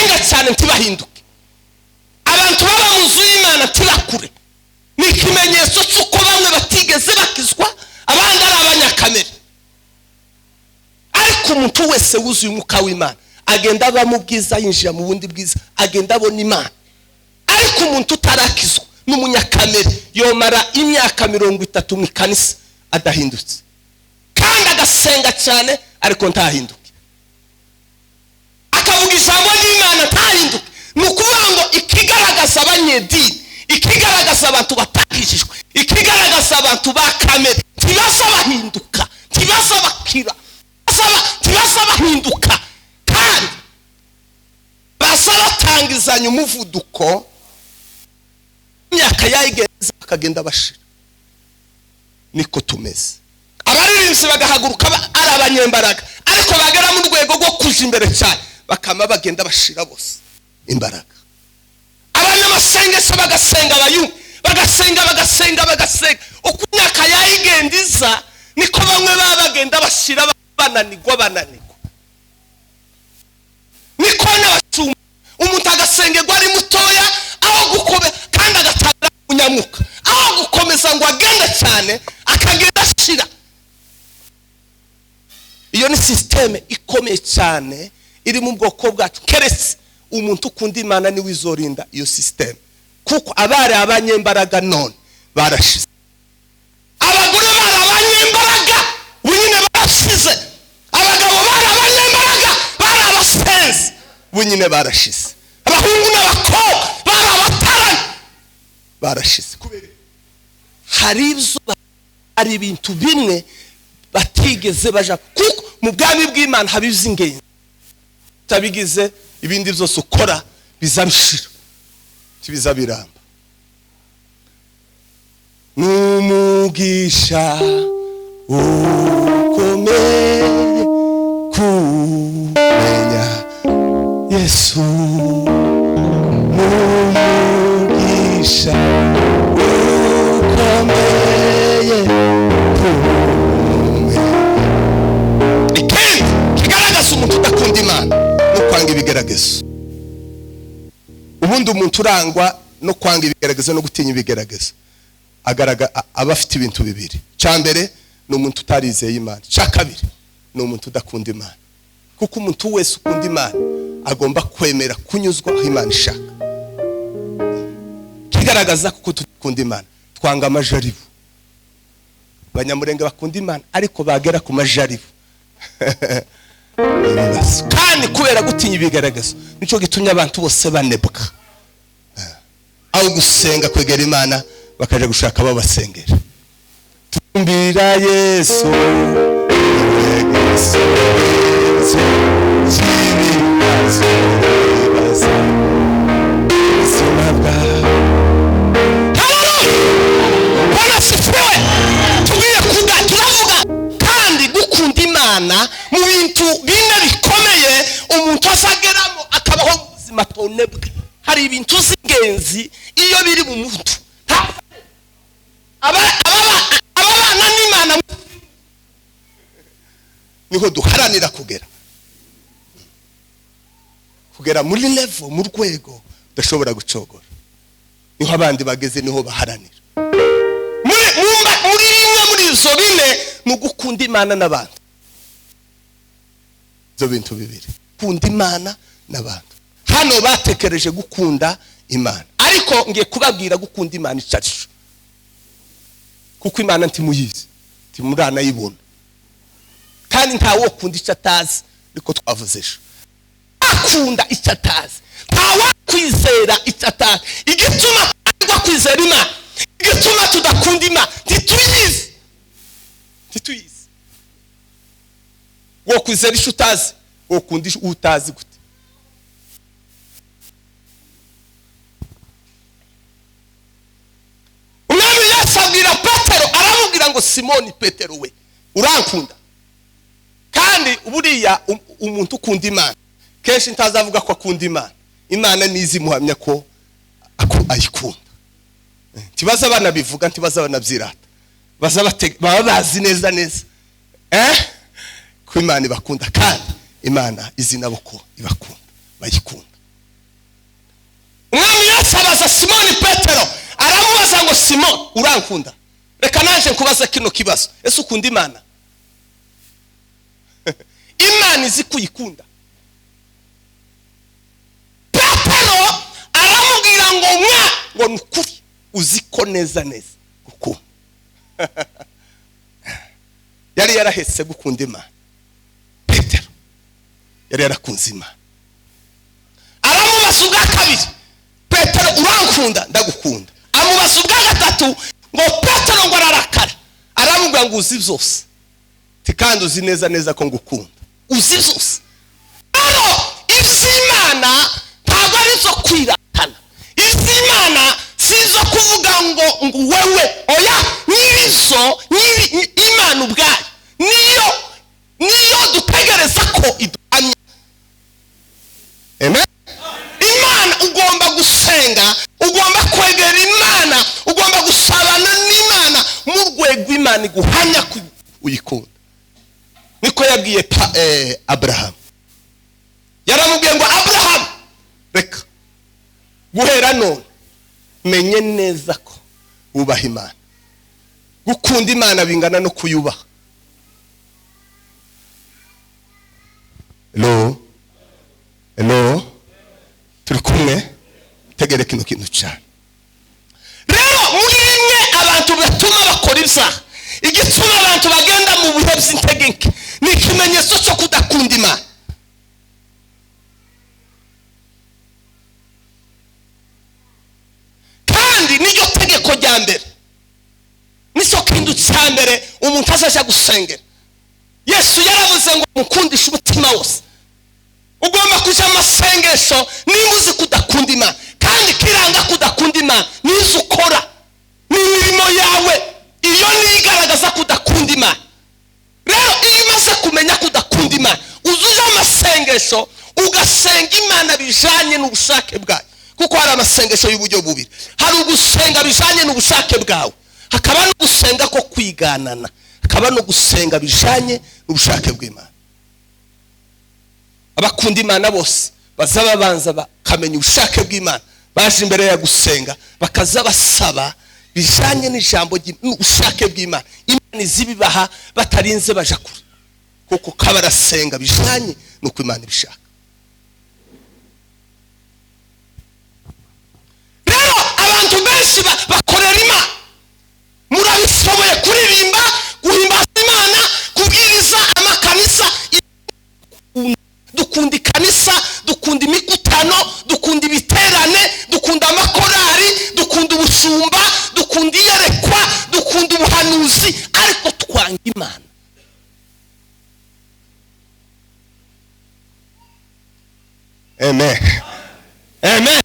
Basenga cyane ntibahinduke, abantu baba mu nzu y'Imana ntibakure, ni ikimenyetso cy'uko bamwe batigeze bakizwa, abandi ari abanyakamere. Ariko umuntu wese wuzuye umwuka w'Imana agenda aba mu bwiza, yinjira mu bundi bwiza, agenda abona Imana. Ariko umuntu utarakizwa n'umunyakamere yomara imyaka 30 mu ikanisa adahindutse, kandi agasenga cyane ariko ntahinduke, akavuga ijambo ry'Imana ntahinduke. Ni ukuvuga ngo ikigaragaza abanyedini, ikigaragaza abantu batakijijwe, ikigaragaza abantu ba kamere, ntibaza bahinduka, ntibaza bakira, ntibaza bahinduka, kandi baza batangizanya umuvuduko. Imyaka yayigenza bakagenda bashira. Niko tumeze. Abaririmbyi bagahaguruka ari abanyembaraga, ariko bagera mu rwego rwo kuja imbere cyane bakama bagenda bashira bose imbaraga. Abanyamasengesho bagasenga, abayumva bagasenga, bagasenga, bagasenga. Uko imyaka yayigenda iza, niko bamwe baba bagenda bashira, bananigwa, bananigwa. Niko n'abashumba, umuntu agasengerwa ari mutoya, aho gukobe kandi agatanga umunyamuka, aho gukomeza ngo agende cyane akagenda ashira. Iyo ni système ikomeye cyane iri mu bwoko bwacu. Keretse umuntu ukunda Imana niwe izorinda iyo système, kuko abari abanyembaraga none barashize. Abagore bari abanyembaraga, ubu nyine barashize. Abagabo bari abanyembaraga, bari abasenzi, ubu nyine barashize. Abahungu n'abakobwa bari abatarani, barashize. Kubera hari ibyo, hari ibintu bimwe batigeze baja, kuko mu bwami bw'Imana haba iby'ingenzi. Utabigize, ibindi byose ukora biza bishira, biza biramba. N'umugisha ukomeye kumenya Yesu, n'umugisha ukomeye kumenya. Ikindi kigaragaza umuntu udakunda Imana no kwanga ibigeragezo. Ubundi umuntu urangwa no kwanga ibigeragezo no gutinya ibigeragezo aba afite ibintu bibiri. Cya mbere ni umuntu utarizeye Imana, cya kabiri ni umuntu udakunda Imana, kuko umuntu wese ukunda Imana agomba kwemera kunyuzwa aho Imana ishaka. Kigaragaza kuko tudakunda Imana, twanga amajaribu. Abanyamurenge bakunda Imana, ariko bagera ku majaribu ibibazo. Kandi kubera gutinya ibigaragazo, nicyo gitumye abantu bose banebwa. Aho gusenga, kwegera Imana, bakaja gushaka babasengera. Tumbira Yesu, igisubizo cy'ibibazo bibaza ubuzima bwawe. Haleluya! Bwana asifiwe! Tugiye kuga turavuga kandi gukunda Imana mu bintu bine bikomeye umuntu azageramo akabaho mu buzima tonebwe. Hari ibintu z'ingenzi iyo biri mu muntu, ababana n'Imana niho duharanira kugera muri level, mu rwego udashobora gucogora. Niho abandi bageze, niho baharanira. Muri bimwe muri izo bine ni ugukunda Imana n'abantu. Ibyo bintu bibiri, gukunda Imana n'abantu. Hano batekereje gukunda Imana, ariko ngiye kubabwira gukunda Imana icyo ari cyo, kuko Imana ntimuyizi, ntimuranayibona, kandi ntawe ukunda icyo atazi. Niko twavuze ejo, akunda icyo atazi, ntawakwizera icyo atazi. Igituma tugwa kwizera Imana, igituma tudakunda Imana, ntituyizi, ntituyizi. Wo kwizera icyo utazi, wo kunda icyo utazi gute? Umwami Yesu abwira Petero, aramubwira ngo: "Simoni Petero we, urankunda?" Kandi buriya umuntu ukunda Imana kenshi ntazavuga ko akunda Imana. Imana nizi imuhamya ko ayikunda. Ntibaza banabivuga, ntibaza banabyirata, baza baba bazi neza neza ko Imana ibakunda, kandi Imana izi nabo ko ibakunda, bayikunda. Simon, urankunda? Reka naje nkubaza kino kibazo: ese ukunda Imana? Imana izi kuyikunda? Petero aramubwira ngo mwa, ngo ni ukuri, uzi ko neza neza gukunda. Yari yarahetse gukunda Imana. Petero yari yarakunze Imana. Aramubaza ubwa kabiri: Petero, urankunda? Ndagukunda. Amubaza ubwa gatatu, ngo Petero ngo ararakara, aramubwira ngo uzi byose, kandi uzi neza neza ko ngukunda, uzi byose. Rero iby'Imana ntabwo ari izo kwiratana, iby'Imana si izo kuvuga ngo wewe, oya. Nyirizo nyiri Imana ubwayo niyo dutegereza ko iduhamya. Amen. Imana, ugomba gusenga, ugomba kwegera Imana, ugomba gusabana n'Imana mu rwego Imana iguhamya ko uyikunda. Niko yabwiye Aburahamu. Yaramubwiye ngo Aburahamu, reka guhera none menye neza ko wubaha Imana. Gukunda Imana bingana no kuyubaha. Hello, hello, turi kumwe? Tegere kino kintu cyane. Rero muri rimwe abantu batuma bakora ibyaha, igituma abantu bagenda mu bihe by'intege nke, ni ikimenyetso cyo kudakunda Imana. Kandi niryo tegeko rya mbere, nicyo kintu cya mbere umuntu azajya gusengera. Yesu yaravuze ngo mukundishe umutima wose. Ugomba kujya amasengesho nimba uzi kudakunda Imana. Kandi kiranga kudakunda Imana nizo ukora, ni imirimo yawe, iyo niyo igaragaza kudakunda Imana. Rero iyo umaze kumenya kudakunda Imana, uzuza amasengesho, ugasenga Imana bijanye n'ubushake bwayo. Kuko hari amasengesho y'uburyo bubiri: hari ugusenga bijanye n'ubushake bwawe, hakaba no gusenga ko kwiganana, hakaba no gusenga bijanye n'ubushake bw'Imana. Abakunda Imana bose bazaba babanza bakamenya ubushake bw'Imana, baje imbere ya gusenga bakaza basaba bijanye n'ijambo n'ubushake bw'Imana. Imana izibibaha batarinze baja kure, kuko kabarasenga bijanye n'uko Imana ibishaka. Rero abantu benshi bakorera Imana. Murabishoboye kuririmba, guhimbaza Imana, kubwiriza amakanisa. Dukunda ikanisa, dukunda imikutano, dukunda ibiterane, dukunda amakorari, dukunda ubushumba, dukunda iyerekwa, dukunda ubuhanuzi, ariko twanga Imana. Amen. Amen.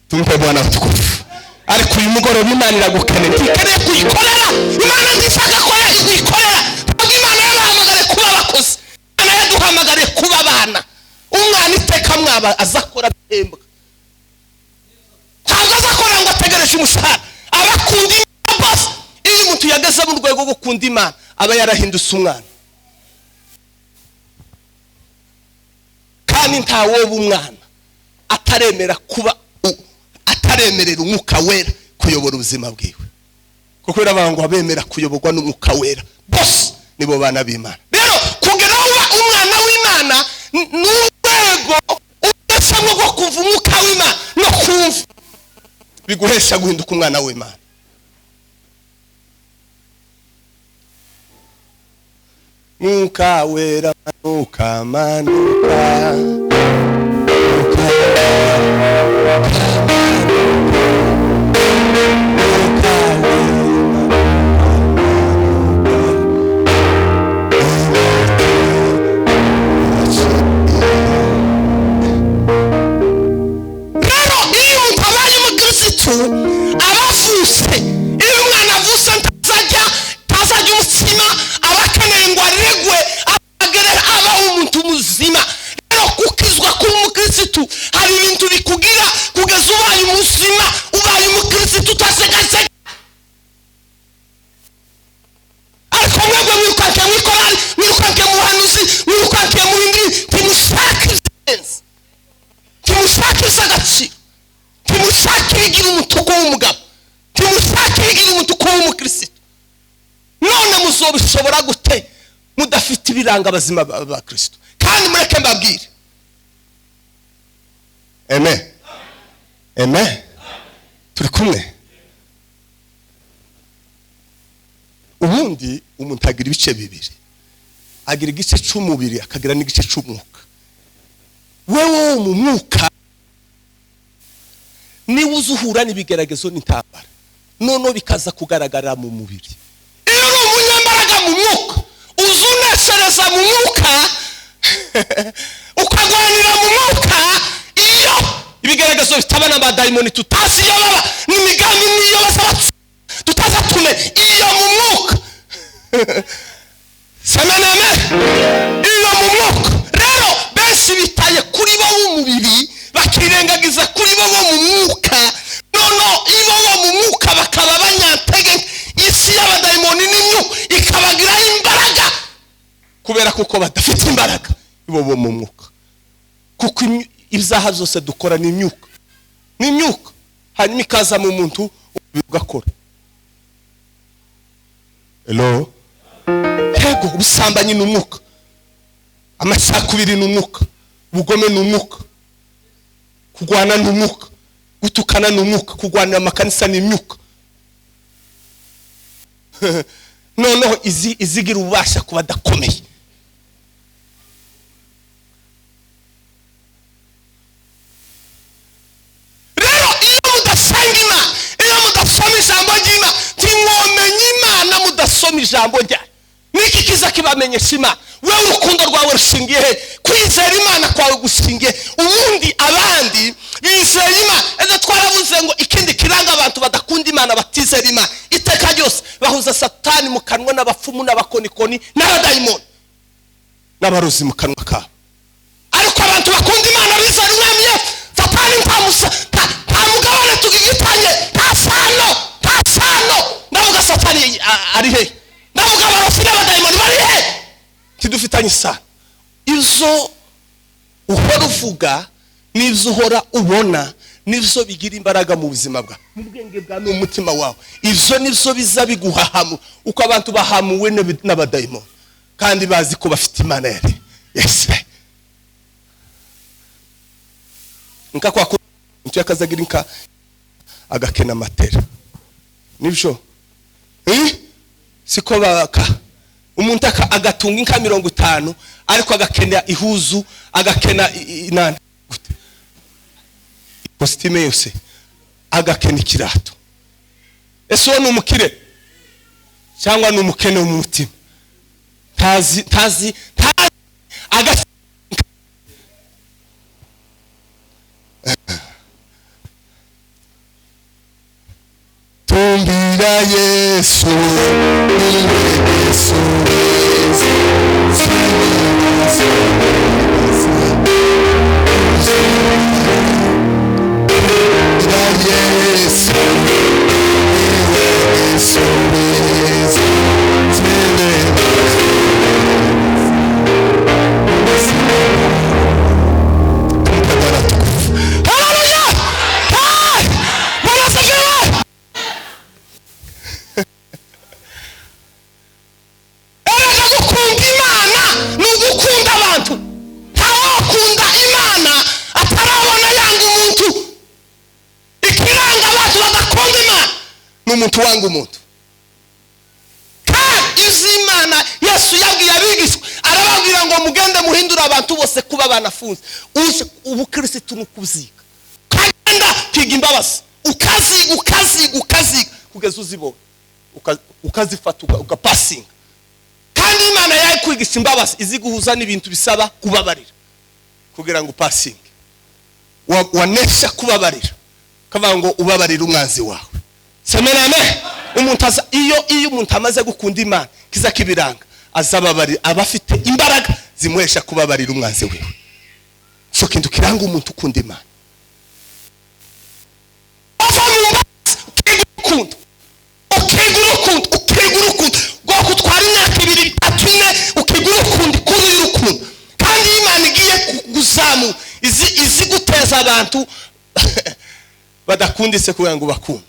Tumpe Bwana utukufu. Ariko uyu mugoroba Imana iragukeneye. Ntikeneye kuyikorera. Imana ntishaka ko yayikorera. Ntabwo Imana yabahamagariye kuba abakozi. Imana yaduhamagariye kuba abana. Umwana iteka mwaba azakora bihembwa. Ntabwo azakora ngo ategereje umushahara. Abakunda Imana bose. Iyo umuntu yageze mu rwego rwo gukunda Imana, aba yarahindutse umwana. Kandi ntawoba umwana ataremera kuba, ataremerera Umwuka Wera kuyobora ubuzima bwiwe. Kuko biravuga ngo abemera kuyoborwa n'Umwuka Wera bose nibo bana b'Imana. Rero kugera uba umwana w'Imana n'urwego udasabwa rwo kumva Umwuka w'Imana no kumva biguhesha guhinduka umwana w'Imana. Mwuka Wera manuka, manuka, Mwuka Wera, Mwuka Wera, Rero iyo umuntu abaye umukirisitu abavutse, iyo umwana avutse ntazajya umutsima, aba akeneye ngo aregwe agere aba umuntu muzima. Rero kukizwa kuba umukirisitu hari ibintu bikugira kugeza ubaye umuzima, ubaye umukirisitu utasegasega. Ariko mwebwe mwirukankiye mu ikorari, mwirukankiye mu buhanuzi, mwirukankiye mu bindi, ntimushake ibigenza, ntimushake iby'agaciro, ntimushake ibigira umutuku w'umugabo, Ntimushaka ibigira umuntu kuba umukristo. None muzobishobora gute mudafite ibiranga abazima ba Kristo? Kandi mureke mbabwire. Amen. Amen. Turi kumwe. Ubundi umuntu agira ibice bibiri. Agira igice cy'umubiri akagira n'igice cy'umwuka. Wewe mu mwuka niba uzuhura n'ibigeragezo n'intambara, noneho bikaza kugaragara mu mubiri. Iyo uri umunyambaraga mu mwuka, uzuneshereza mu mwuka, ukagwanira mu mwuka, iyo ibigaragazo bitaba n'abadayimoni tutazi iyo baba n'imigambi niyo basaba tutaza tume iyo mu mwuka. Semeneme iyo mu mwuka. Rero benshi bitaye kuri bo b'umubiri bakirengagiza kuri bo bo mu mwuka. Nono ibo bo mu mwuka bakaba banyantege, isi y'abadayimoni n'imyuka ikabagira imbaraga kubera kuko badafite imbaraga ibo bo mu mwuka. Kuko ibyaha byose dukora ni imyuka, ni imyuka, hanyuma ikaza mu muntu ugakora. Hello. Yego, ubusambanyi ni umwuka, amacakubiri ni umwuka, ubugome ni umwuka, kurwana ni umwuka, gutukana ni umwuka, kurwanira amakanisa ni imyuka. Noneho izigira ububasha kuba adakomeye. Rero iyo mudasenga Imana, iyo mudasoma ijambo ry'Imana, ntimwomenye Imana mudasoma ijambo ryayo. Niki kiza kibamenyesha Imana? Wewe urukundo rwawe rushingiye he? Kwizera Imana kwawe gushingiye. Ubundi abandi bizeye Imana. Ejo twaravuze ngo ikindi kiranga abantu badakunda Imana, batizera Imana, iteka ryose bahuza Satani mu kanwa n'abapfumu n'abakonikoni n'abadayimoni n'abarozi mu kanwa kabo. Ariko abantu bakunda Imana bizera Umwami Yesu, Satani nta mugabane tugigitanye, nta sano, nta sano. Ndavuga Satani ari he? Ndavuga abarozi n'abadayimoni bari he? Tidufitanye isano. Izo uhora uvuga n'ibyo uhora ubona nibyo bigira imbaraga mu buzima bwawe, mu bwenge bwawe, mu mutima wawe. Ibyo nibyo biza biguhahamu uko abantu bahamuwe n'abadayimoni kandi bazi ko bafite Imana yari Yesu. Nka kwa kuntu yakazagira inka agakena matera, nibyo siko baka umuntu agatunga inka 50 ariko agakena ihuzu, agakena inani kositime yose, agakena ikirato. Ese uwo ni umukire cyangwa ni umukene mu mutima? Ntazi, ntazi, ntazi. Tumbira Yesu, Yesu, Yesu, Yesu, Yesu. Haleluya! Bwana asifiwe! Erega gukunda Imana ni ugukunda abantu. Ntawakunda Imana atarabona yanga umuntu. Ikiranga abantu badakunda Imana ni umuntu wanga umuntu. Kandi izi Imana Yesu yabwiye abigishwa arababwira ngo mugende muhindure abantu bose kuba abanafunzi. Uje ubukristo ni ukuziga. Kagenda kwiga imbabazi, ukaziga, ukaziga, ukaziga kugeza uzibona, ukazifata, ugapasinga. Kandi Imana yakwigisha imbabazi iziguhuza n'ibintu bisaba kubabarira kugira ngo upasinge. Wanesha kubabarira, kavuga ngo ubabarira umwanzi wawe. Semename. Umuntu aza iyo umuntu amaze gukunda Imana kiza kibiranga azababarira, abafite imbaraga zimuhesha kubabarira umwanzi wiwe. Cyo kintu kiranga umuntu ukunda Imana. Ava mu mbabazi ukiga urukundo, ukiga urukundo, ukiga urukundo rwo kutwara imyaka 2 3 4, ukiga urukundo kuri urukundo. Kandi Imana igiye kuzamu izi guteza abantu badakundise kugira ngo bakunde.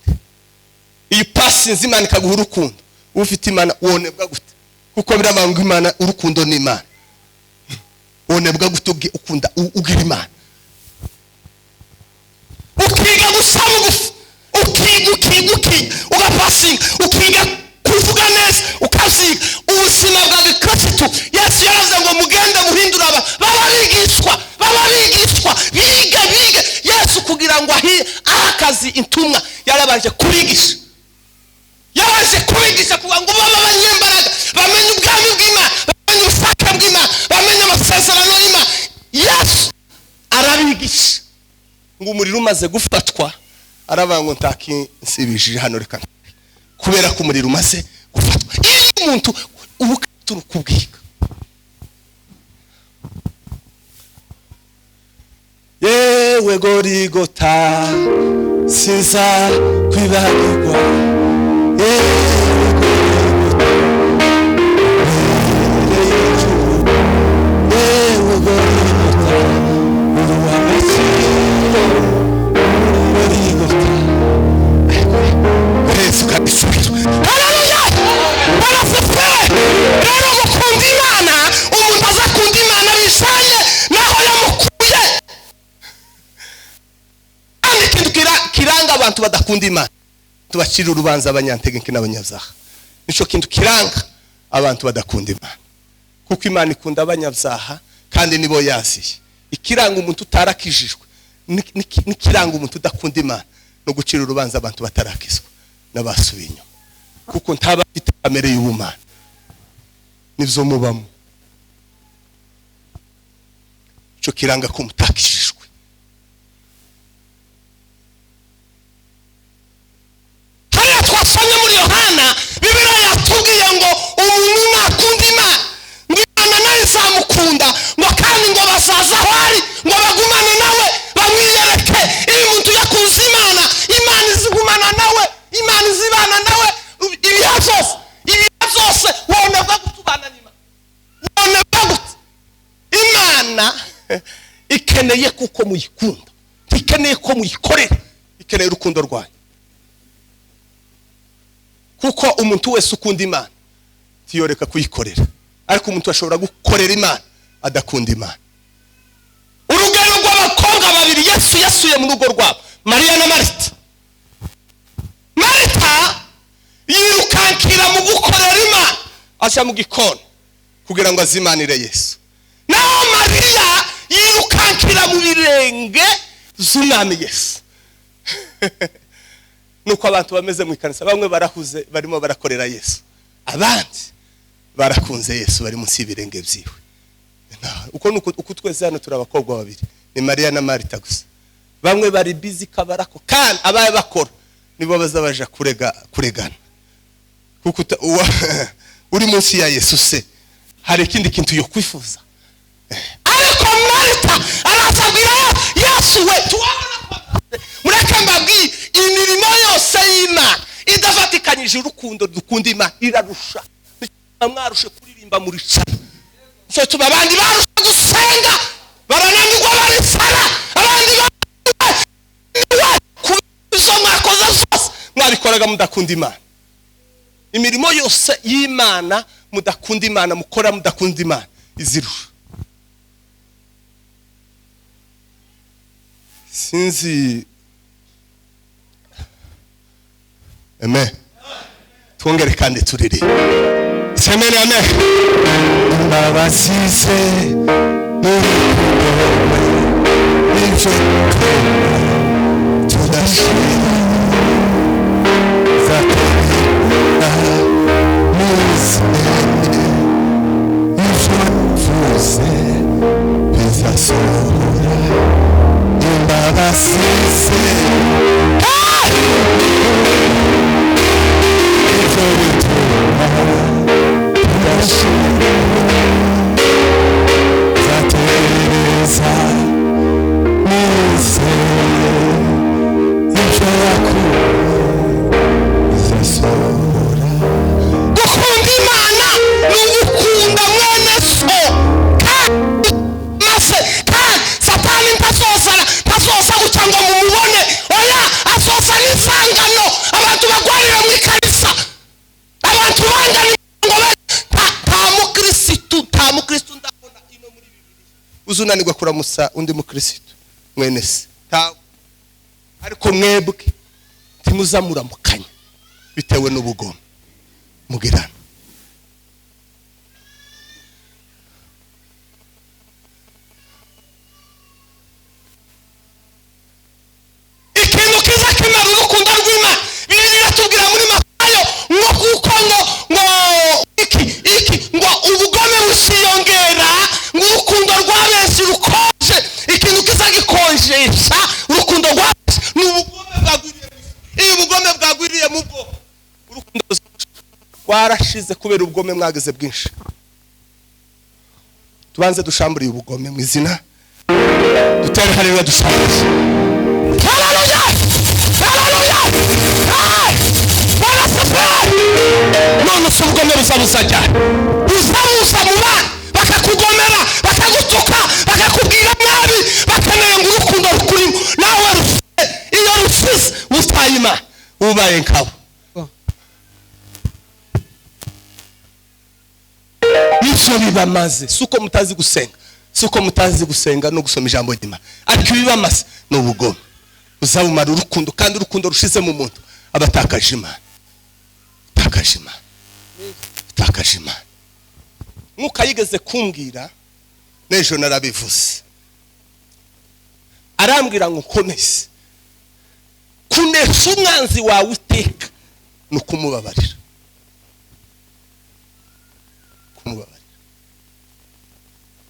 Iyi pasinze Imana ikaguha urukundo, ufite Imana wonebwa gute? Kuko biravanga Imana, urukundo ni Imana. Wonebwa gute ukunda ugira Imana? Ukiga gusa bugufi, ukiga ukiga ukiga ugapasinga, ukiga kuvuga neza, ukaziga ubuzima bwa gikristo. Yesu yaravuze ngo mugende muhindura aba babigishwa, babigishwa bige bige. Yesu kugira ngo ahe akazi intumwa yarabanje kubigisha, yabanje kubigisha kugira ngo babe abanyembaraga, bamenye ubwami bw'Imana, bamenye ubushake bw'Imana, bamenye amasezerano y'Imana. Yesu arabigisha ngo umuriro umaze gufatwa aravuga ngo ntakinsibishije hano, reka kubera ko umuriro umaze gufatwa. Iyo umuntu ubu kubwiga yewe Gorigota sinza kwibagirwa, yewe Gorigota yewe Gorigota uruwagaciro Gorigota. Yesu kabisubira. Haleluya! Barafufere. Rero gukunda Imana, umuntu azakunda Imana bisanye naho yamukuye. Kandi ikintu kiranga abantu badakunda Imana, tubacira urubanza abanyantegenke n'abanyabyaha. Nico kintu kiranga abantu badakunda Imana, kuko Imana ikunda abanyabyaha kandi nibo yaziye. Ikiranga umuntu utarakijijwe nikiranga umuntu udakunda Imana no gucira urubanza abantu batarakizwa n'abasubiye inyuma, kuko ntaba afite kamere y'ubumana. Nivyo mubamo, ico kiranga ko mutakijijwe. Hariya twasomye muri Yohana, Bibiliya yatubwiye ngo umuntu nakunda Imana, ngo Imana nayo izamukunda, ngo kandi ngo bazaza aho ari ngo bagumane nawe bamwiyereke. Iyo umuntu yakunze Imana, Imana izigumana nawe, Imana izibana nawe ibihe byose, ibihe byose. Wonebwa gutubana n'Imana, wonebwa gute? Imana ikeneye kuko muyikunda, ikeneye ko muyikorera, ikeneye urukundo rwayo. Kuko umuntu wese ukunda Imana tiyoreka kuyikorera, ariko umuntu ashobora gukorera Imana adakunda Imana. Urugero rw'abakobwa babiri Yesu yasuye mu rugo rwabo, Mariya na Marita. Marita yirukankira mu gukorera Imana, aja mu gikoni kugira ngo azimanire Yesu. Naho Mariya yirukankira mu birenge z'umwami Yesu. Nuko abantu bameze mu ikanisa, bamwe barahuze barimo barakorera Yesu, abandi barakunze Yesu bari munsi y'ibirenge byiwe. Uko nuko uko twese hano turi abakobwa babiri, ni Mariya na Marita gusa. Bamwe bari busy kabarako, kandi abaye bakora nibo bazabaja kurega kuregana, kuko uri munsi ya Yesu se hari ikindi kintu yo kwifuza. Ariko Marita arasabira Yesu we tuwabona mureke mbabwi imirimo yose y'Imana idafatikanyije urukundo dukunda Imana irarusha. Mwarushe kuririmba muri cyane, so tuba abandi barusha gusenga barananirwa barisara, abandi kubizo mwakoze zose mwabikoraga mudakunda Imana. Imirimo yose y'Imana mudakunda Imana, mukora mudakunda Imana, izirusha. Sinzi. Amen. Twongere kandi turire. Semene amen. Imbabazi n'urukundo n'ibyo tudashira zaterera n'izindi ibyo mvuze bizasohora. Imbabazi ibyo bituma tudashira zatereza n'izindi ibyo yakuye bizasohora. Gukunda Imana ni ugukunda mwene so, maze kandi Satani ntazoza guca ngo mumubone. Uzunanirwa kuramutsa undi mukristo mwene se. Ariko mwebwe ntimuzamuramukanya bitewe n'ubugome mugirana. Ikintu kiza kimara urukundo rw'Imana, Bibiliya iratubwira muri Matayo ngo kuko ngo iki ngo ubugome busiyongera, ngo urukundo rwa benshi rukonje. Ikintu kiza gikonjesha urukundo rwa benshi ni ubugome bwagwiriye. Iyo ubugome bwagwiriye mu bwoko, urukundo rwarashize kubera ubugome mwagize bwinshi. Tubanze dushamburiye ubugome mu izina, dutere haleluya, dushamburiye. Haleluya! Haleluya! None se ubugome buzabuzajya buzabuza mu bana, bakakugomera, bakagutuka, bakakubwira nabi, bakeneye ngo urukundo rukurimo nawe rusize. Iyo rusize utayima ubaye nkabo. Ibyo bibamaze si uko mutazi gusenga, si uko mutazi gusenga no gusoma ijambo ry'Imana, ariko ibibamaze ni ubugome. Uzabumara urukundo, kandi urukundo rushize mu muntu aba atakaje Imana, atakaje Imana, atakaje Imana. Mwuka yigeze kumbwira n'ejo narabivuze, arambwira ngo nkomeze kunesha umwanzi wawe iteka ni ukumubabarira. Kumubabarira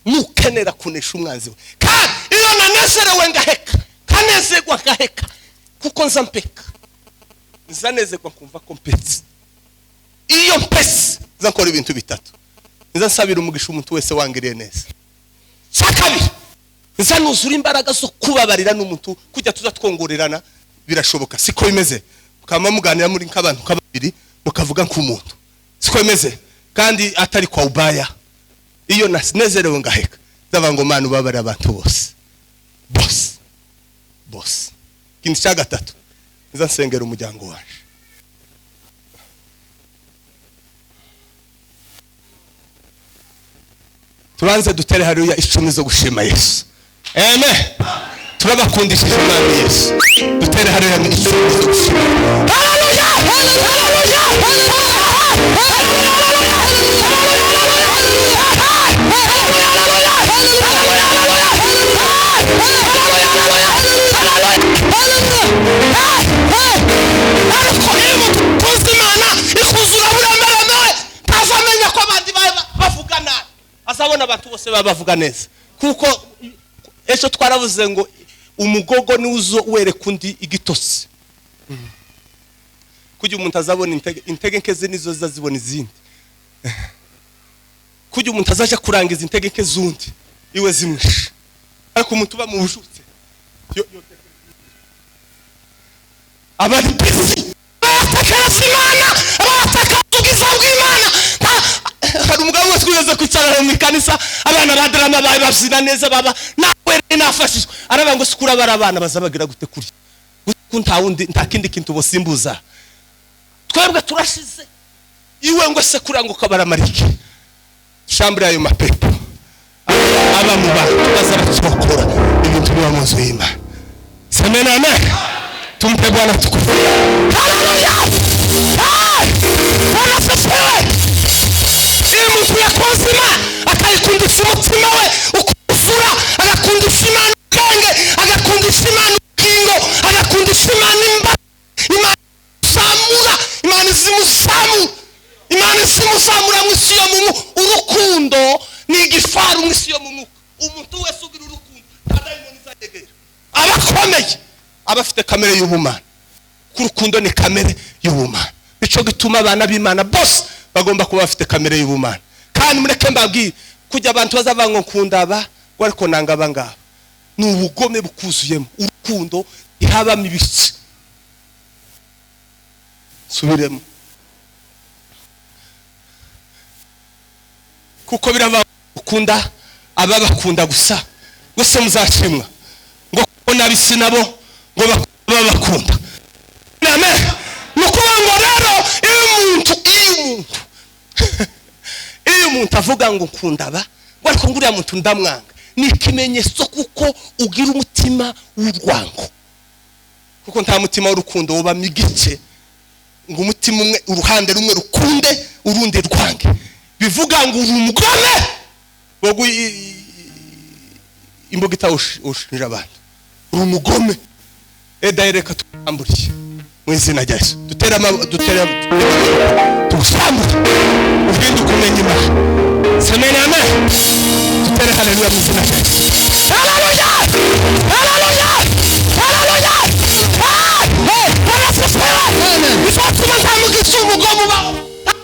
nukenera kunesha umwanzi we. Kandi iyo nanezerewe ngaheka, kanezerwa ngaheka, kuko nza mpeka, nzanezerwa nkumva ko mpetse. Iyo mpetse nza nkora ibintu bitatu: nza nsabira umugisha umuntu wese wangiriye neza. Cya kabiri, nza nuzura imbaraga zo kubabarira n'umuntu. Kujya tuza twongorerana birashoboka, siko bimeze? Mukaba muganira muri nk'abantu kabiri mukavuga nk'umuntu, siko bimeze? Kandi atari kwa ubaya. Iyo nanezerewe ngaheka, ndavuga ngo Mana ubabarira abantu bose bose bose. Ikindi cya gatatu, nza nsengera umuryango waje. Tubanze dutere haleluya 10 zo gushima Yesu. Amen. Turabakundishije Umwami Yesu. Dutere haleluya 10 zo gushima. Haleluya! Haleluya! Ariko iyo umuntu Imana ikuzura buremereme, ntazamenya ko abandi bavuga nabi, azabona abantu bose baba bavuga neza. Kuko ejo twaravuze ngo umugogo ni uzo wereka undi igitotsi, kugira umuntu azabona intege nke ze nizo zazibona izindi, kugira umuntu azaje kurangiza intege nke zundi iwe zimwishe. Ariko umuntu uba mu bujutse abari busy batekereza Imana, bataka ubwiza bw'Imana. Hari umugabo wese wigeze kwicara mu ikanisa, abana ba drama bawe babyina neza, baba nawe nafashijwe, aravuga ngo sikura bara abana bazabagira gute kuri kuko nta wundi, nta kindi kintu bosimbuza. Twebwe turashize iwe ngo se kuranga ukabaramarike shambure ayo mapepo aba mu bantu bazabacyokora ibintu biba mu nzu y'Imana. Semena amen. Tumpe Bwana tukufu. Haleluya! Bwana asifiwe. Iyo umuntu yakoze Imana akayikundisha umutima we ukuzura, agakundisha Imana ubwenge, agakundisha Imana ubugingo, agakundisha Imana imbaraga, Imana izamura, Imana izimuzamura, Imana izimuzamura mu isi yo mu mwuka. Urukundo ni igifaru mu isi yo mu mwuka. Umuntu wese ugira urukundo nta dayimoni izayegera, aba akomeye, aba afite kamere y'ubumana. Urukundo ni kamere y'ubumana. Nico gituma abana b'Imana bose bagomba kuba bafite kamere y'ubumana. Kandi mureke mbabwire, kujya abantu bazava ngo nkunda aba, ngo ariko nanga aba ngaba, ni ubugome bukuzuyemo. Urukundo ihabamo ibice. Subiremo, kuko birava ukunda ababakunda gusa, ngo se muzashimwa, ngo nabisi nabo ngo babakunda. Amen. Nukuvuga ngo rero iyo umuntu avuga ngo nkunda aba, ngo ariko nguriya muntu ndamwanga, Ni ikimenyetso kuko ugira umutima w'urwango, kuko nta mutima w'urukundo wubamo igice ngo umutima umwe uruhande rumwe rukunde urundi rwange. Bivuga ngo uri umugome wowe imbuga itawushinja abantu, uri umugome. Reka tutamburiye mu izina rya Yesu, dutera tugusambure ugende ukumenya Imana. Semeni amen, dutere haleluya mu izina rya Yesu. Haleluya, haleluya, haleluya. Bizatuma nta mugisi umugome ubaho.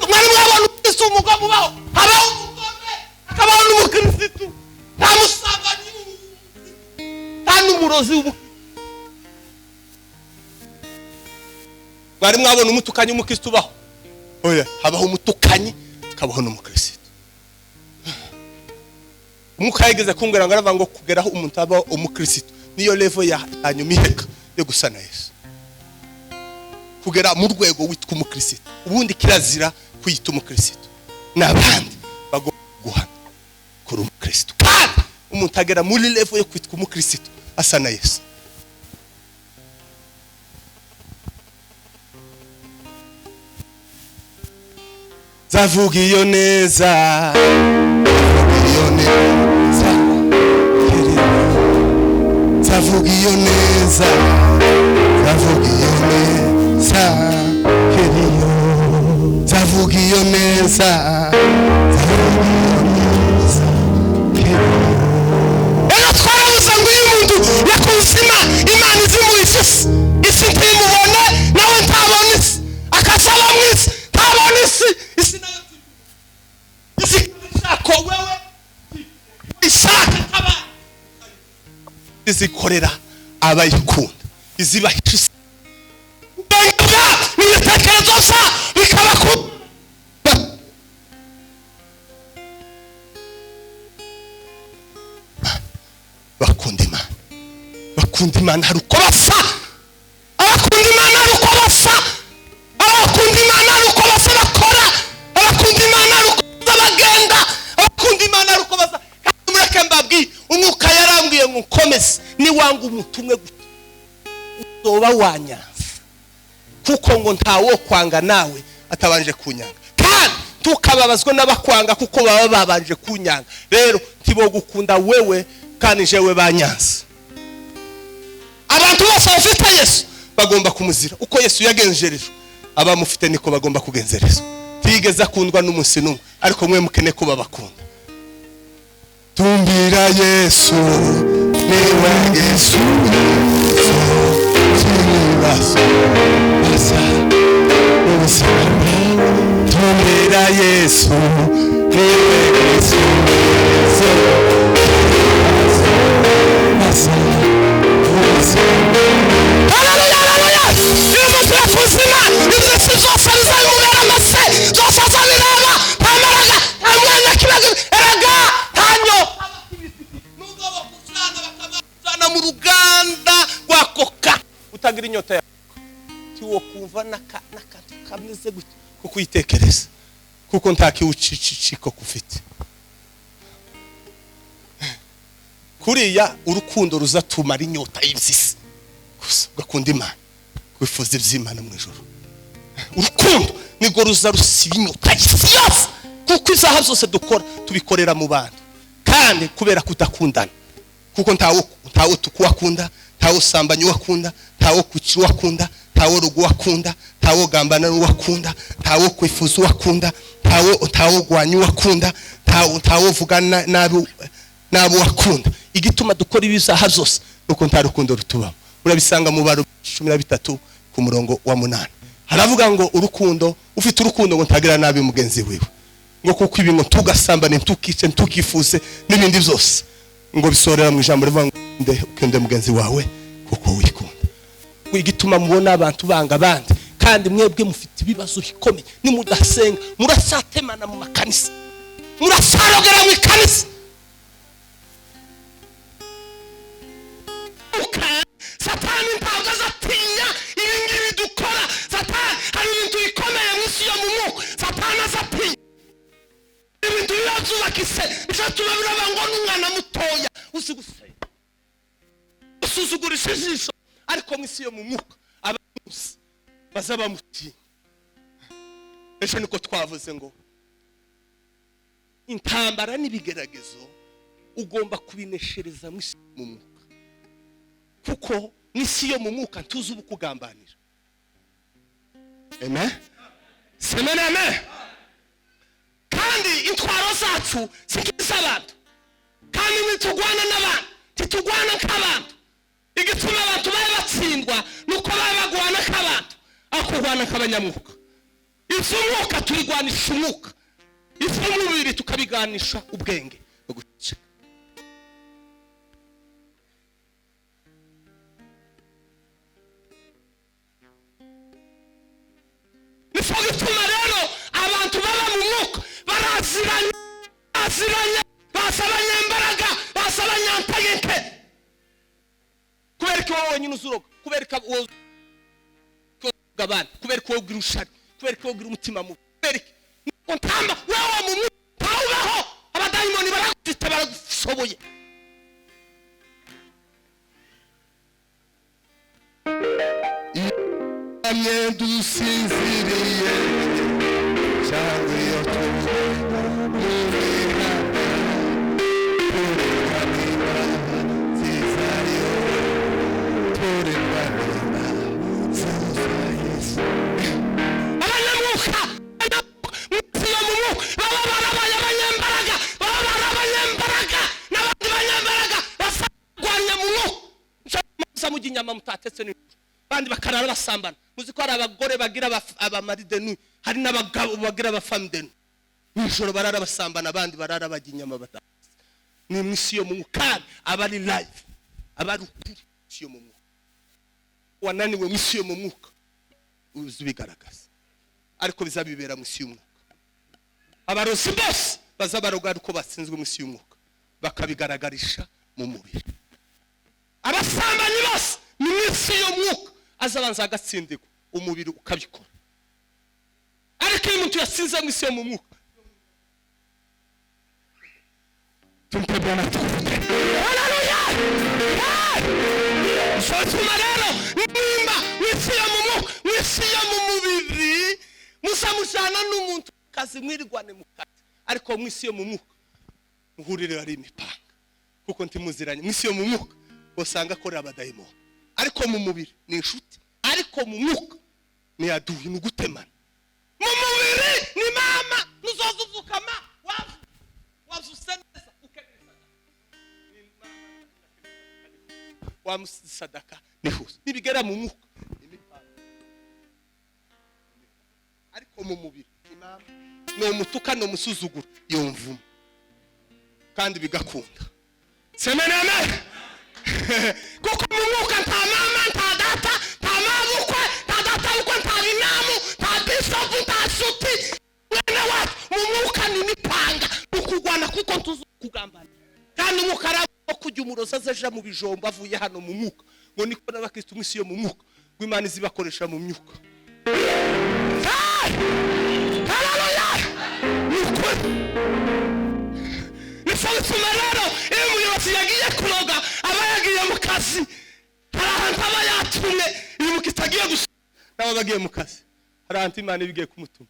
Mwari mwabona umugisi umugome ubaho? Habaho umugome hakabaho n'umukirisitu, nta musambanyi, nta n'umurozi w'umukirisitu. Mwari mwabona umutukanyi w'umukirisitu ubaho? Oya, habaho umutukanyi hakabaho n'umukirisitu. Umwuka yageze kumbwira ngo aravuga ngo kugeraho umuntu abaho umukirisitu niyo level ya hanyuma iheka yo gusa na Yesu, kugera mu rwego witwa umukirisitu. Ubundi kirazira kwiyita umukirisitu, n'abandi bagomba guhana kuri umukirisitu. Kandi umuntu agera muri level yo kwitwa umukirisitu asa na Yesu. Zavuga iyo neza, iyo neza, zavuga iyo neza, zavuga iyo neza, kiriyo, zavuga iyo neza, zavuga iyo neza, kiriyo. Rero twarabuze ngo iyo umuntu yakunze Imana, Imana izimuhishe isi, isi ntimubone nawe ntabona isi, akasaba mu isi ntabona isi, isi nayo isi ishaka wewe ishaka kaba izikorera abayikunda, izibahisha isi n'ibitekerezo bya bikaba ku bakunda Imana, bakunda Imana hari uko basa, abakunda Imana hari uko basa, abakunda Imana hari uko basa bakora, abakunda Imana hari uko bagenda, abakunda Imana hari uko basa. Kandi mureke mbabwiye, umwuka yarambwiye ngo nkomeze, niwanga umuntu umwe gusa uzoba wanyanze, kuko ngo ntawo kwanga nawe atabanje kunyanga. Kandi tukababazwa n'abakwanga kuko baba babanje kunyanga. Rero ntibogukunda wewe kandi jewe banyanze. Abantu bose bafite Yesu bagomba kumuzira uko Yesu yagenjerejwe, abamufite niko bagomba kugenzerezwa. Tigeze akundwa n'umunsi n'umwe, ariko mwe mukene ko babakunda. Tumbira Yesu niwe Yesu, cy'ibibazo basa ubuzima. Tumbira Yesu niwe Yesu, basa ubuzima. Haleluya, haleluya. Iyo umuntu yakunze Imana, iby'isi byose bizamubera amase, byose azabireba, nta mbaraga, nta mwanya kibazo, erega nta nyota. Nubwo bakujyana bakabajyana mu ruganda rwa koka, utagira inyota ya koka, tiwo kumva n'akantu kameze gutya kuko uyitekereza, kuko nta kiwuciciko kufite. Kuriya urukundo ruzatumara inyota y'iby'isi gusa, ugakunda Imana, wifuza iby'Imana mu ijuru. Urukundo nirwo ruza rusiba inyota y'isi yose, kuko izaha zose dukora tubikorera mu bantu, kandi kubera kudakundana, kuko ntawe tukuwakunda, ntawe usambanya uwakunda, ntawe kucira uwakunda, ntawe rugo uwakunda, ntawe gambana n'uwakunda, ntawe kwifuza uwakunda, ntawe gwanya uwakunda, ntawe vuga nabi nabo wakunda. Igituma dukora ibizaha zose nuko nta rukundo rutubamo. Urabisanga mu Baroma 13 ku murongo wa 8. Haravuga ngo urukundo, ufite urukundo ngo ntagira nabi mugenzi wiwe, ngo kuko ibi ngo tugasambane, tukice, tukifuze n'ibindi byose, ngo bisorera mu ijambo rivuga ngo ukunde mugenzi wawe kuko wikunda. Igituma mubona abantu banga abandi, kandi mwebwe mufite ibibazo bikomeye, nimudasenga murasatemana mu makanisa, murasarogera mu ikanisa. Satani ntabwo azatinya ibi ngibi dukora. Satani hari ibintu bikomeye mu isi yo mu mwuka, Satani azatinya ibintu biba byubakise, nicyo tuma biraba ngo n'umwana mutoya Uzi gusenga, usuzugurisha ijisho, ariko mu isi yo mu mwuka abamuzi baza bamutinya. Ejo niko twavuze ngo intambara n'ibigeragezo ugomba kubineshereza mu isi mu mwuka, kuko mu isi yo mu mwuka ntuzi ubukugambanira. Amen, amen, amen. Kandi intwaro zacu zikiz'abantu, kandi ntitugwana n'abantu, ntitugwana nk'abantu. Igituma abantu baba batsindwa nuko baba bagwana nk'abantu, aho kurwana nk'abanyamwuka. Iby'umwuka tubigwanisha umwuka, iby'umubiri tukabiganisha ubwenge no guceceka. Nicyo gituma rero abantu baba mu mwuka baraziranye, baraziranye, bazi abanyembaraga, bazi abanyantegeke. Kubera ko wowe wenyine uzuroga, kubera ko wowe abana, kubera ko wowe ugira urushari, kubera ko wowe ugira umutima mubi, kubera ko ntamba wewe mu mwuka ntawubaho. Abadayimoni baragufite, baragushoboye. Amye dusinziriye cyangwa iyo tugenda mu mihanda, turekanira nzizayo, turekanira nziza Yesu. Abanyamwuka munsi yo mu mwuka baba barabaye abanyembaraga, baba bari abanyembaraga n'abandi banyembaraga basarwanya mu mwuka. Musa mujya inyama mutatetse nijoro, abandi bakarara basambana. Muzi ko hari abagore bagira abamari de nuit, hari n'abagabo bagira abafemme de nuit. Nijoro barara basambana, abandi barara bajya inyama batatetse. Ni mu isi yo mu mwuka, kandi aba ari live, aba ari ukuri mu isi yo mu mwuka. Wananiwe mu isi yo mu mwuka uzi ubigaragaza, ariko bizabibera mu isi y'umwuka. Abarozi bose bazabaroga ariko batsinzwe mu isi y'umwuka, bakabigaragarisha mu mubiri. Abasambanyi bose ni mu isi y'umwuka, azabanza agatsindirwa, umubiri ukabikora. Ariko iyo umuntu yatsinze mu isi yo mu mwuka, tumpe Bwana tukuvuge. Haleluya! Sotuma rero nimba mu isi yo mu mwuka, mu isi yo mu mubiri musamujana n'umuntu kazi mwirwane mu kazi, ariko mu isi yo mu mwuka muhurire ari imipanga, kuko ntimuziranye. Mu isi yo mu mwuka usanga akorera abadayimoni, ariko mu mubiri ni inshuti, ariko mu mwuka ni aduyi, ni ugutemana. Mu mubiri ni mama, nuzoza uvukama wazuse neza ukeneye sadaka, ni mama wamusadaka nihuza. Nibigera mu mwuka imipanga, ariko mu mubiri ni mama, ni umutuka, ni umusuzuguro, yumvuma kandi bigakunda. Semene amen. Kuko mu mwuka nta mama, nta data, nta mabukwe, nta data bukwe, nta binamu, nta bisopu, nta nshuti, mwene wacu. Mu mwuka ni imipanga, ni ukugwana, kuko ntuzi kugambana. Kandi umwuka arabo kujya umurozi azaja mu bijombo avuye hano mu mwuka, ngo niko n'abakristo mu isi yo mu mwuka ngo Imana izibakoresha mu myuka. Haleluya! Ni ukuri. Nicyo gituma rero iyo umuyobozi yagiye kuroga aba yagiye mu kazi, hari ahantu aba yatumwe. Iyo umukristo agiye gusa nawe aba agiye mu kazi, hari ahantu Imana iba igiye kumutuma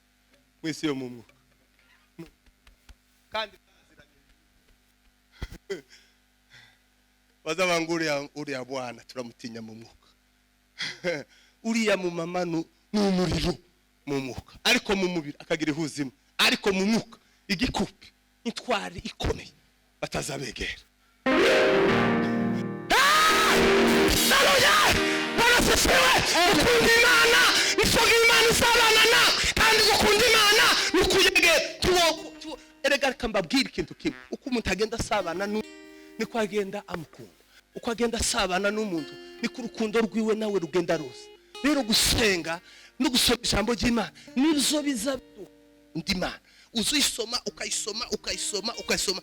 mu isi yo mu mwuka. Kandi bazabanga uriya bwana turamutinya mu mwuka, uriya mu mama ni umuriro mu mwuka, ariko mu mubiri akagira ihuzima, ariko mu mwuka igikupi intwari ikomeye batazabegera. Haleluya! Barasesiwe. Gukunda Imana nicyo Imana isabana nawe, kandi gukunda Imana ni ukuyegera. Erega reka mbabwire ikintu kimwe, uko umuntu agenda asabana niko agenda amukunda, uko agenda asabana n'umuntu niko urukundo rwiwe nawe rugenda ruza. Rero gusenga no gusoma ijambo ry'Imana nibyo biza undi Imana. Uzuyisoma ukayisoma ukayisoma ukayisoma.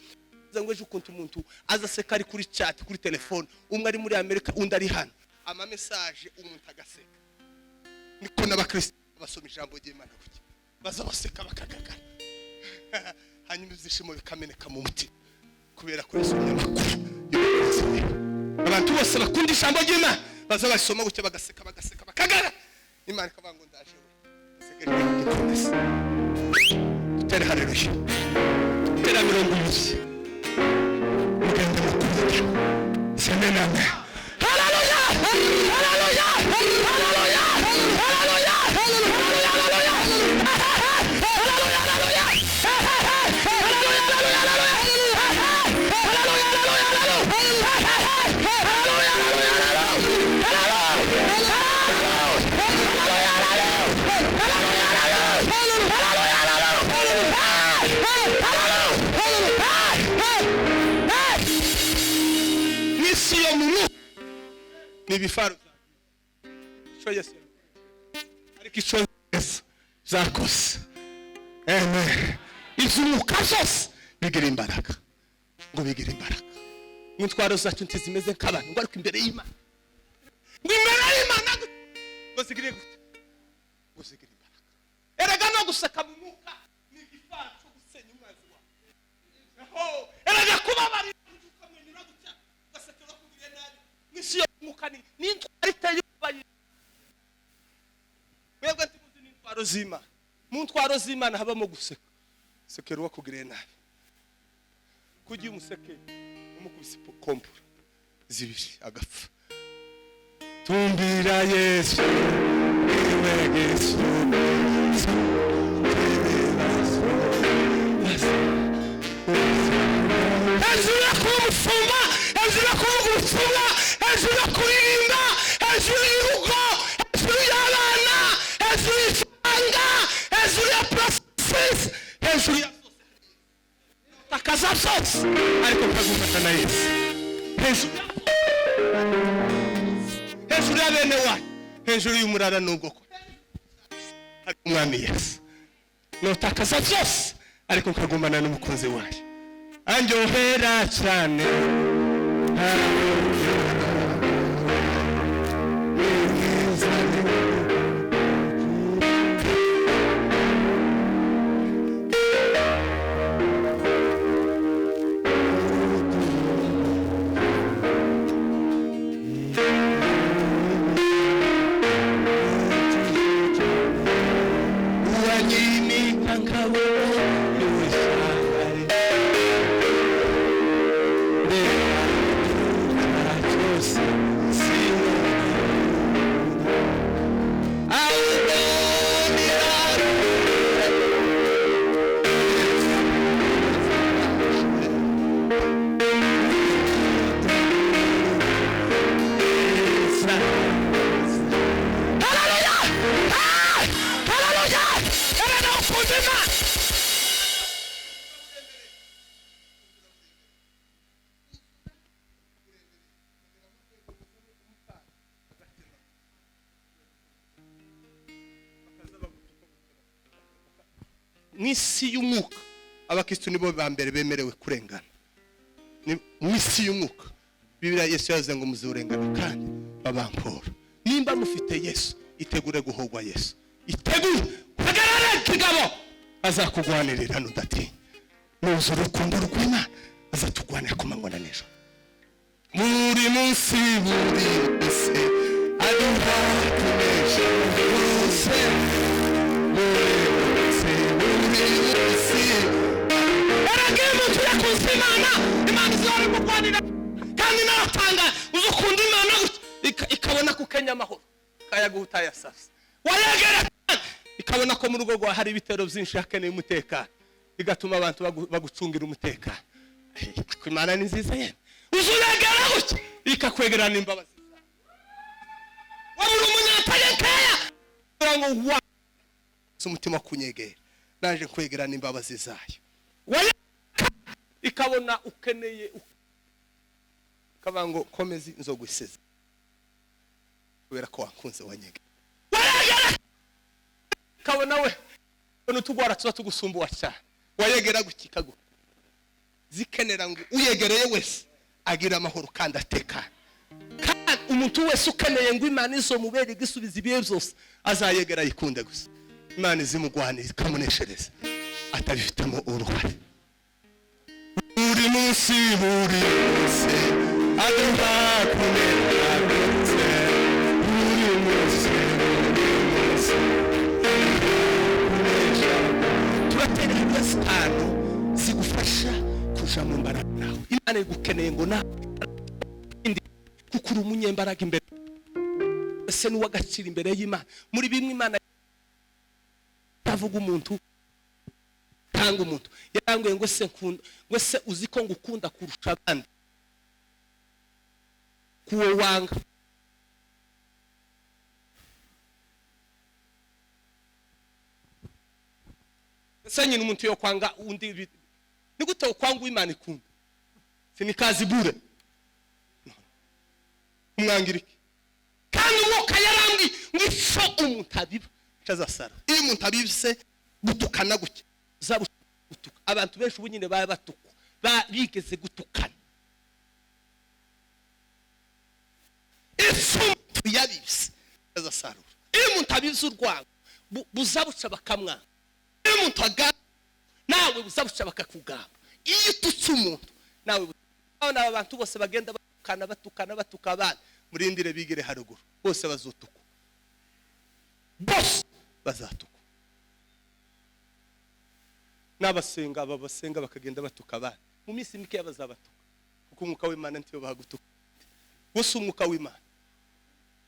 Ngo ejo ukuntu umuntu azaseka ari kuri chat kuri telefone, umwe ari muri Amerika undi ari hano, ama message umuntu agaseka. Niko n'abakristo basoma ijambo ry'Imana kuki bazabaseka bakagagara, hanyuma ibyishimo bikameneka mu mutima kubera ko yasomye amakuru. Haleluya. Abantu bose bakunda ijambo ry'Imana baza basoma gutya, bagaseka, bagaseka, bakagara. Imana ikavuga ngo ndaje we, dusegereje, dukomeze dutere haleluya. Tera 20, mugende mukunda semename. Haleluya, haleluya, haleluya, haleluya, haleluya, haleluya, haleluya, n'isi yo mu mwuka ni ibifaru ico Yesu, ariko ico Yesu zakoze, amen. Ivy'umwuka zose bigira imbaraga, ngo bigira imbaraga. N'intwaro zacu ntizimeze nk'abantu, ngo ariko imbere y'Imana, ngo imbere y'Imana ngo zigire gute? Ngo zigire imbaraga. Erega no guseka mu mwuka ni igifaru cyo gusenya umwanzi wawe. Erega kubabarira, ukamwenyura gutya, ugasekera bakugiriye nabi, n'isi yo mu mwuka ni n'intwaro iteye ubwoba. Mwebwe ntimuzi n'intwaro z'Imana. Mu ntwaro z'Imana habamo guseka, sekera uwakugiriye nabi. Kugira umusekere umukubise kompura zibiri agapfa. Tumbira Yesu, niwe gisubizo. Hejuru yo kuba umushumba, hejuru yo kuvuga ubutumwa, hejuru yo kuririmba, hejuru y'urugo, hejuru y'abana, hejuru y'ifaranga, hejuru ya process, hejuru ya takaza byose, ariko nkagumana na Yesu. Hejuru ya bene wanyu, hejuru y'umurara n'ubwoko, hari umwami Yesu. Notakaza byose, ariko nkagumana n'umukunzi wanyu, anjohera cyane. Uwanyimika nkabona niwe. Haleluya! Haleluya! Erega ukunda Imana. Mu isi y'umwuka abakristo nibo ba mbere bemerewe kurengana. Mu isi y'umwuka Bibiliya Yesu yavuze ngo muzurengana kandi babampora. Nimba mufite Yesu, itegure guhogwa Yesu, itegure uhagarare kigabo, azakugwanirira nudatinya. Nuza urukundo rw'Imana, azatugwanira ku manywa na nijoro, buri munsi, buri munsi aduha kunesha bose, buri munsi, buri munsi. Erega iyo umuntu yakunze Imana, Imana izahora imurwanira. Kandi naratanga uzi ukunda Imana gutya, ikabona ko ukenya amahoro, ikayaguha utayasasa. Wayegera cyane, ikabona ko mu rugo rwawe hari ibitero byinshi, hakeneye umutekano, bigatuma abantu bagucungira umutekano. Ariko Imana ni nziza yemwe. Uzi uyegera gutya, ikakwegerana imbabazi zawe. Waba uri umunyantegekeya, kugira ngo wa umutima kunyegera, naje kwegerana imbabazi zayo. Ikabona ukeneye, ikavuga ngo komeza inzogusize kubera ko wankunze wanyegera. Wayegera ikabona we ubona utugwara tuba tugusumbuwa cyane, wayegera gutya ikaguha. Zikenera ngo uyegereye wese agira amahoro kandi atekanye. Kandi umuntu wese ukeneye ngo Imana izomubere igisubizo ibihe byose, azayegera ayikunde gusa, Imana izimugwanira ikamuneshereza atabifitemo uruhare. Buri munsi, buri munsi. Aduha kumenya ndetse buri munsi, buri munsi. Kunesha. Turatera intambwe zitanu zigufasha kuja mu mbaraga nawe Imana igukeneye ngo nawe, kuko uri umunyembaraga imbere ese n'uw'agaciro imbere y'Imana. Muri bimwe Imana avuga, umuntu tanga, umuntu yarambwiye ngo: "Se nkunda," ngo: "Se uzi ko ngukunda kurusha abandi?" Kuwo wanga. Ese nyine umuntu yo kwanga undi, ni gute ukwanga uw'Imana ikunda? Si ni kazi bure? Umwangira iki? Kandi Umwuka yarambwiye ngo ico umuntu abiba azasara. Iyo umuntu abibse gutukana gutya, uzaba gutuka. Abantu benshi ubu nyine baba batukwa, bigeze gutukana. Ico umuntu yabibse azasarura. Iyo umuntu abibse urwango, buzabuca bakamwanga. Iyo umuntu agamba, nawe buzabuca bakakugamba. Iyo ututse umuntu, nawe abana. Aba bantu bose bagenda batukana, batukana, batuka abana, murindire bigire haruguru, bose bazotukwa, bose bazatukwa. N'abasenga, aba basenga bakagenda batuka abana, mu minsi mikeya bazabatuka, kuko Umwuka w'Imana ntiyo bagutuka. Gusa Umwuka w'Imana,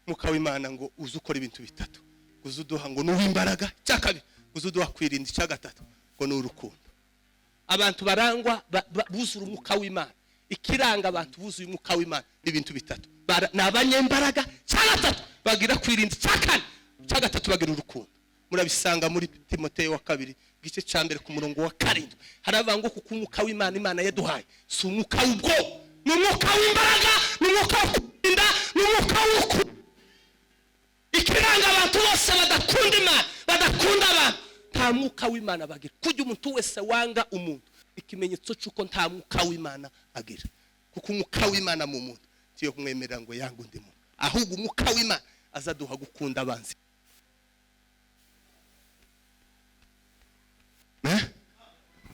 Umwuka w'Imana ngo uze ukora ibintu bitatu: ngo uze uduha, ngo ni uw'imbaraga; icya kabiri, ngo uze uduha kwirinda; icya gatatu, ngo ni urukundo. Abantu barangwa buzura Umwuka w'Imana, ikiranga abantu buzuye Umwuka w'Imana ni ibintu bitatu: ni abanyembaraga; icya gatatu, bagira kwirinda; icya kane, icya gatatu, bagira urukundo. Murabisanga muri Timoteyo wa kabiri, igice cya mbere, ku murongo wa 7. Haravuga ngo kuko Umwuka w'Imana Imana yaduhaye si umwuka w'ubwoba, ni umwuka w'imbaraga, ni umwuka wo kwirinda, ni umwuka w'urukundo. Ikiranga abantu bose badakunda Imana, badakunda abantu, nta Mwuka w'Imana bagira. Kujya umuntu wese wanga umuntu, ikimenyetso cy'uko nta Mwuka w'Imana agira, kuko Umwuka w'Imana mu muntu tiyo kumwemerera ngo yange undi muntu, ahubwo Umwuka w'Imana azaduha gukunda abanzi. Eh?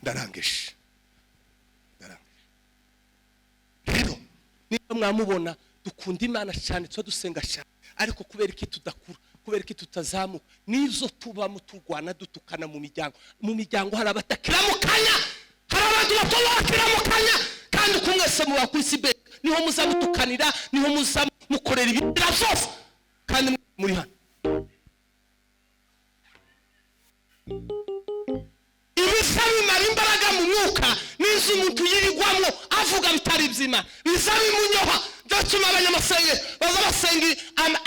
Ndarangije, ndarangije. Rero niba mwamubona dukunda Imana cyane, tuba dusenga cyane, ariko kubera iki tudakura? Kubera iki tutazamuka? Nizo tubamo turwana, dutukana mu miryango. Mu miryango hari abatakiramukanya, hari abantu bato bakiramukanya. Kandi uko mwese muba kuri sibe, niho muza mutukanira, niho muza mukorera ibintu byose, kandi muri hano. Ibiza bimara imbaraga mu mwuka n'inzu umuntu yirirwamo avuga bitari iby'Imana, biza bimunyoha. Byatuma abanyamasengero baza basenga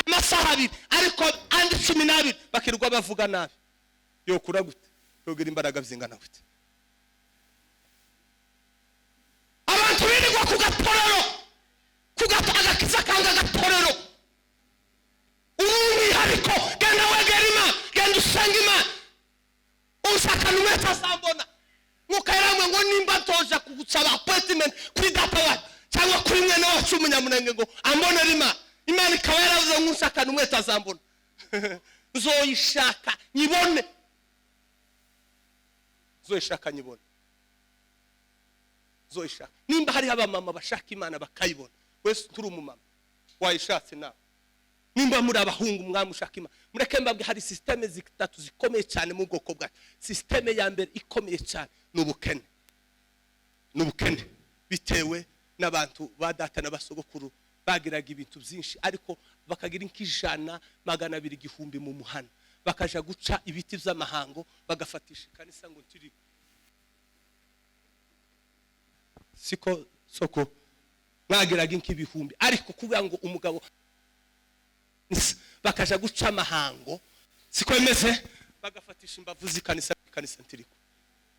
amasaha 2, ariko andi 12 bakirirwa bavuga nabi. Yokura gute? Yogira imbaraga zingana gute? Abantu birirwa ku gatorero, ku gato agakiza kanga agatorero. Uri umwihariko. Genda wegera Imana, genda usenge Imana. Ushaka umwete azambona. Nkuko yaramwe ngo nimba ntoja kugusaba appointment kuri data wacu cyangwa kuri mwene wacu umunyamurenge ngo ambonere Imana, Imana ikaba yaravuze ngo ushaka umwete azambona, nzoyishaka nyibone, nzoyishaka nyibone, nzoyishaka. Nimba hariho abamama bashaka Imana bakayibona, wese turi umumama wayishatse nawe. Nimba muri abahungu mwamushaka Imana, mureke mbabwe, hari système zitatu zikomeye cyane mu bwoko bwacu. Système ya mbere ikomeye cyane ni ubukene, ni ubukene bitewe n'abantu ba data n'abasogokuru bagiraga ibintu byinshi, ariko bakagira nk'ijana, 200, 1000 mu muhana, bakaja guca ibiti by'amahango, bagafatisha ikanisa ngo turi siko soko. Mwagiraga nk'ibihumbi, ariko kuvuga ngo umugabo bakaja guca amahango, siko bimeze, bagafatisha imbavu z'ikanisa, ikanisa ntiriko,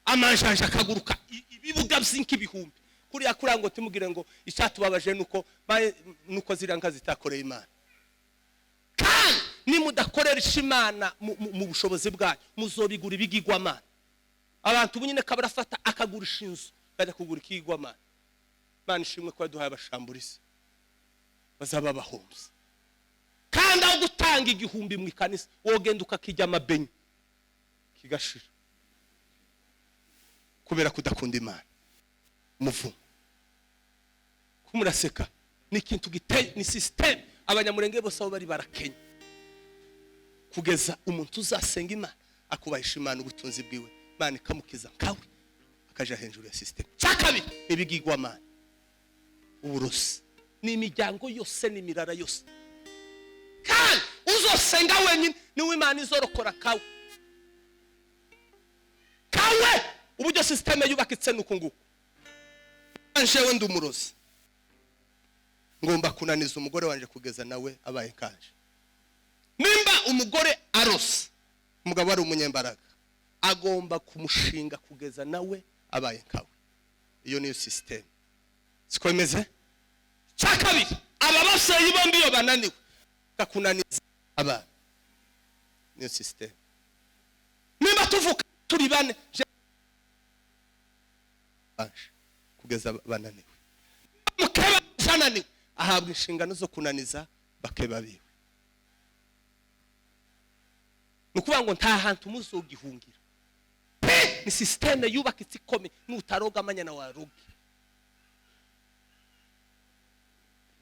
amanjanja akaguruka, ibibuga by'ink'ibihumbi kuriya kuriya. Ngo timugire ngo icyatubabaje nuko ziriya nka zitakoreye Imana. Kandi nimudakorera Imana mu bushobozi bwayo, muzobigura ibigirwamana. Abantu ubu nyine kabarafata akagurisha inzu, akajya kugura ikigirwamana. Imana ishimwe ko yaduhaye abashamburizi bazaba bahombye. Kandi aho gutanga 1000 mu ikanisa, wogenda ukakijya amabenyi kigashira, kubera kudakunda Imana. Muvumo kumuraseka. Ni ikintu giteye, ni système. Abanyamurenge bose aho bari barakenya kugeza umuntu uzasenga Imana, akubahisha Imana ubutunzi bwiwe, Imana ikamukiza nkawe, akaja hejuru ya système. Cya kabiri ni ibigirwamana, uburozi, ni imiryango yose n'imirara yose. Kandi uzosenga wenyine niwe Imana izorokora kawe kawe. Uburyo système yubakitse nuku nguku: njewe ndi umurozi, ngomba kunaniza umugore wanje kugeza nawe abaye kanje. Nimba umugore arose, umugabo ari umunyembaraga, agomba kumushinga kugeza nawe abaye nkawe. Iyo niyo système, siko imeze? Cya kabiri, aba babyeyi bombi iyo bananiwe gakunaniza abana, niyo système. Nimba tuvuka turi bane, kugeza bananiwe, mukeba ananiwe ahabwa inshingano zo kunaniza bakeba biwe. Ni ukuvuga ngo nta hantu muzogihungira. Ni système yubakitse ikomeye. Nutaroga amanyana waroge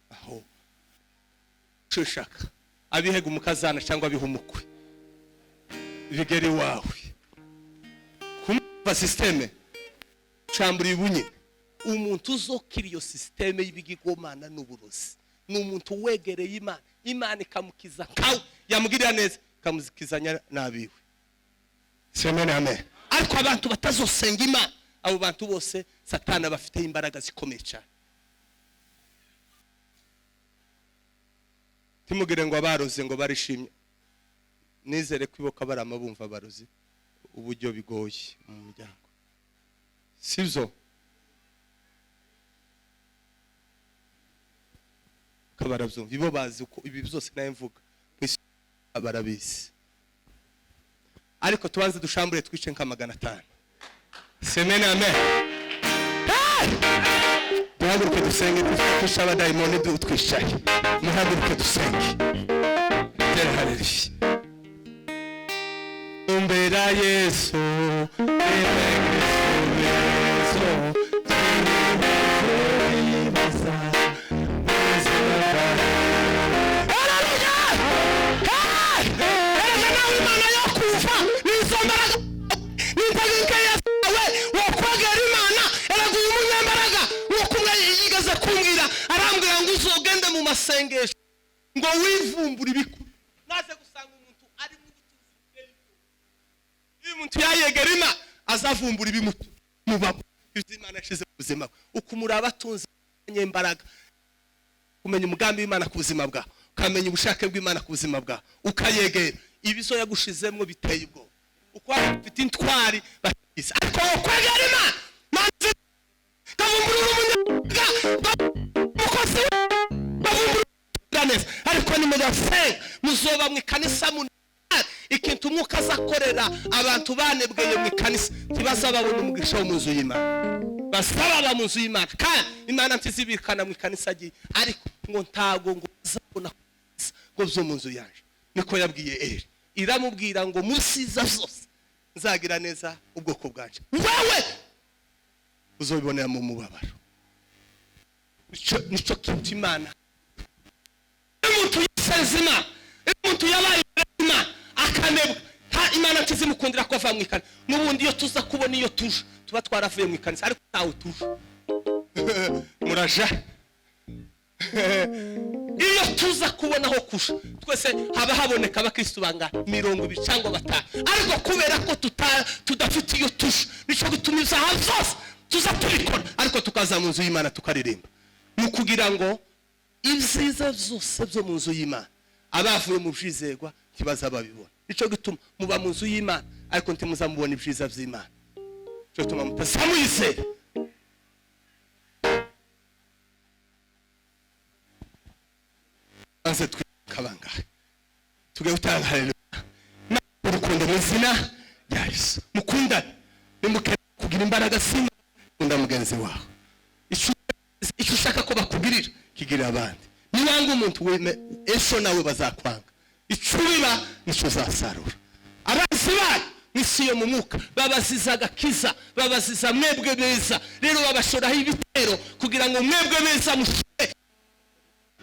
aho ushaka, abihega umukazana cyangwa abiha umukwe, bigere iwawe kumva système cambura ibunye. Umuntu uzokira iyo système y'ibigirwamana n'uburozi ni umuntu wegereye Imana, Imana ikamukiza nkawe, yamugirira neza ikamukizanya n'abiwe. Amen, amen. Ariko abantu batazosenga Imana, abo bantu bose Satana bafite imbaraga zikomeye cyane. Timugire ngo abaroze ngo barishimye. Nizere kwiboka barama bumva abarozi uburyo bigoye mu muryango, sibyo? Barabyumva, ibo bazi uko ibi byose nawe mvuga barabizi. Ariko tubanze dushambure twice nka 500. Amen, amen. Duhaguruke dusenge, twishe abadayimoni twicaye. Muhaguruke dusenge. Haleluya. Umbera Yesu, masengesho ngo wivumbura ibikuru. Naze gusanga umuntu ari mu butunzi buteye ubwoba. Iyo umuntu yayegera Imana azavumbura ibimutu mubamo, ibyo Imana yashize mu buzima bwe. Ukumuraba atunze imbaraga, kumenya umugambi w'Imana ku buzima bwawe, ukamenya ubushake bw'Imana ku buzima bwawe, ukayegera ibizo yagushizemwo biteye ubwoba. Uko ufite intwari batiza, ariko wokwegera Imana maze kavumbura umunyaga mukozi neza. Ariko nimudasenga muzoba mu ikanisa mu ikintu umwuka azakorera abantu banebweye mu ikanisa, ntibazababona umugisha wo mu nzu y'Imana. Basaba ba mu nzu y'Imana, kandi Imana ntizibikana mu ikanisa agiye, ariko ngo ntago ngo bazabona ngo byo mu nzu yanje. Niko yabwiye Eli, iramubwira ngo musiza zose nzagira neza ubwoko bwanje, wewe uzobibonera mu mubabaro. Nico kintu Imana. Umuntu yisezima, umuntu yabaye Imana akanebwa, nta Imana ntizimukundira ko ava mu ikanisa. N'ubundi iyo tuza kubona iyo tuje tuba twaravuye mu ikanisa, ariko ntawe tuje. Muraja iyo tuza kubona aho kusha twese haba haboneka abakristo bangana 20 cyangwa 5, ariko kubera ko tudafite iyo tuje, nico gituma ibyaha byose tuza tubikora, ariko tukaza mu nzu y'Imana tukaririmba, mu kugira ngo ibyiza byose byo mu nzu y'Imana abavuye mu byizerwa ntibazababibona. Nico gituma muba mu nzu y'Imana ariko ntimuzamubona ibyiza by'Imana. Nico gituma mutazamuyizera. Anze twikabangahe tuge gutanga haleluya urukundo mu izina rya Yesu. Mukundane, nimuke kugira imbaraga sima kunda mugenzi wawe. Icyo ushaka ko bakugirira kigirira abandi. Niwanga umuntu weme ejo nawe bazakwanga. Icyo ubiba nicyo uzasarura. Abanzi banyu mw'isi yo mu mwuka babaziza agakiza, babaziza mwebwe beza, rero babashoraho ibitero kugira ngo mwebwe beza mushire.